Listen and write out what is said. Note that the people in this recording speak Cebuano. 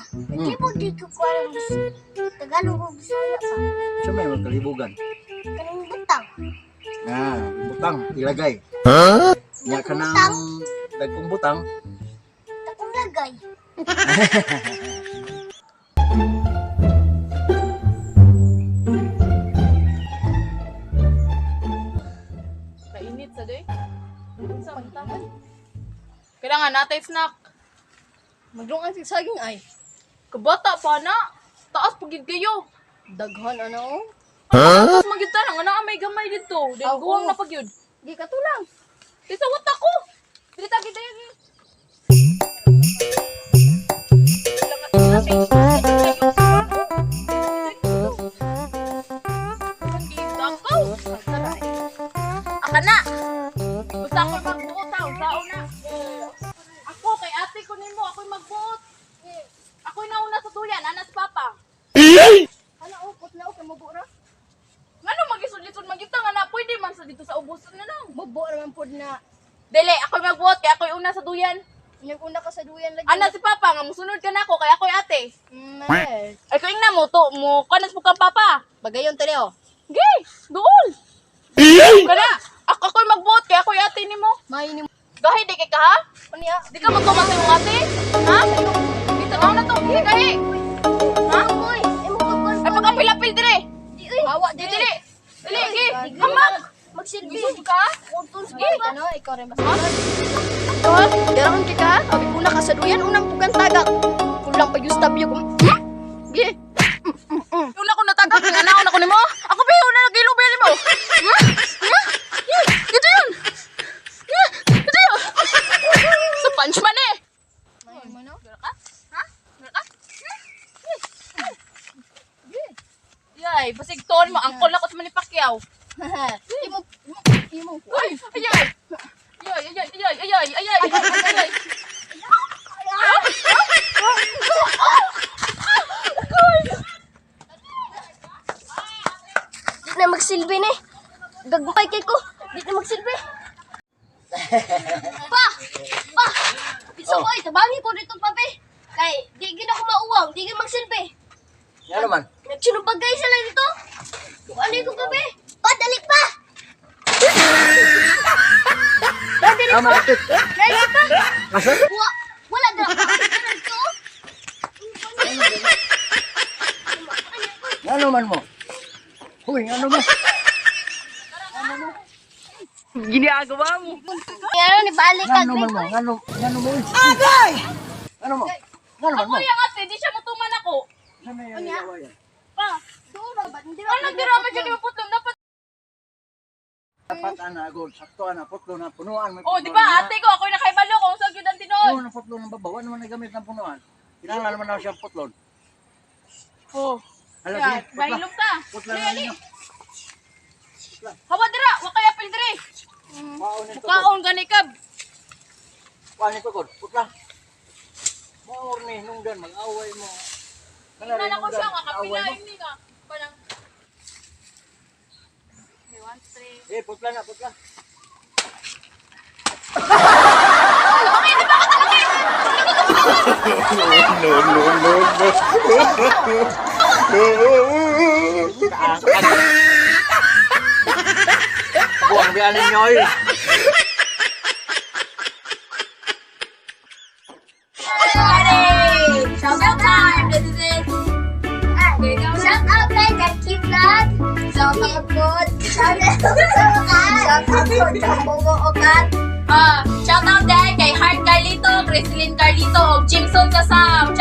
Naglibog di ko ko alam Tagalog o Bisaya pa. Sa may magkalibugan. Kanang butang. Ah, butang ilagay. Nya ka ng dagkong butang. Takong lagay. Kainit sa day. Unsa man ta? Kailangan natay snack. Magdungan si saging ay. Kabata pa na. Taas pagid kayo. Daghan ano? Huh? Taas magyud ta nga naa may gamay didto. Di Aw, guwang oo. na pagyud. Di ka tulang. Di sa wata ko. Dili ta gid dayon. Aka na. Basta ako magbuot ha, unsaon na. Ako kay ate ko nimo, ako'y magbuot. Ako'y nauna sa duyan, anas papa. Ana oh, putla oh kay mubo ra. Ngano magisod-lisod magyud ta nga na pwede man sa dito sa ubuson na lang. Mubo ra man pod na. Dili, ako'y magbuot kay ako'y una sa duyan. Inyong una ka sa duyan lagi. Ana si papa nga musunod ka nako kay ako'y ate. Eh. Ay ko ingna mo to mo kanas po kang papa. Bagayon tali oh. Gi, duol. Kana, ako ako'y magbuot kay ako'y ate nimo. May ni Gahi di kay ka ha? unya. Di ka magtuman sa imong ate? Ha? Dito na na to. Di gahi. Ha? Uy, imo pagkon. Ay pagapil-apil dire. Di uy. Hawa Di dili. dili. Dili gi. Hamak. Magsilbi. Gisod ka? Huwag sa Gi. baba. Ano, ikaw rin mas. Ha? Daraon kay ka? Abi una ka sa duyan, unang pugan tagak. Kulang pa yung stabyo ko. Gi. Una ko natagak nga naon ako nimo. Ako bi una nagilo bi nimo. Ha? Ha? Dito yun. Dito yun. Sa punch man eh. May mo no? Gara ka? Ha? Gara ka? Yay, basig ton mo angkol ako sa Manny Pacquiao. Imo imo imo. Ay, ayay. Ayay, ayay, ayay, ayay, ayay, ayay. Di na magsilbi ni. Gagmay kay ko. Di na magsilbi. Pa! Pa! Bisa ko ay tabangi ko dito pa be. Kay di gid ako mauwaw, di gid magsilbi. Nga naman. Nagsinubagay sila dito. Ano ko pa be? Pa, dali pa! Pa, dali Ah, pa! malapit. Dali pa! Asa? Wa, wala dra pa. Dito. Nga naman mo. Huy, nga naman. Ano ni balik Nga ka naman mo. Nga mo. Agay! Nga mo. Nga naman Ako mo. yung ate, di siya mutuman ako. Sa may awayan. Pa, Doon ba? Hindi ano nagdirama dyan yung putlong? Dapat, Dapat ana agod sakto ana putlo na punuan may oh, putlo di ba, na. ate ko, ako'y nakaibalo kung sa gyud ang tinuod. Oo, ng putlo ng babaw. Ano man nagamit ng punuan? Kinahanglan naman na siyang putlon. Oh, Hala, yeah, sige, putla. mahilom ta. Putla Dali, na ali. ninyo. Hawa dira, wa kay apil diri. Kaon nito. Kaon gani ka. Kuha nito god. Putla. Maor ni nungdan mag-away mo. Kana rin Tingnan ako nungdan, siya nga mag-away kapila mo. ini nga. Parang May 1 3. Eh, putla na, putla. No, no, no, no. Buang biya ninyo eh. Everybody! Shout out time! This is it. Shout out kay Kaki Vlog. Shout out po. Shout out Shout out po. Jumbo Okat. Ah, shout out dahil kay Heart Carlito, Chrislyn Carlito, ug Jimson Kasam.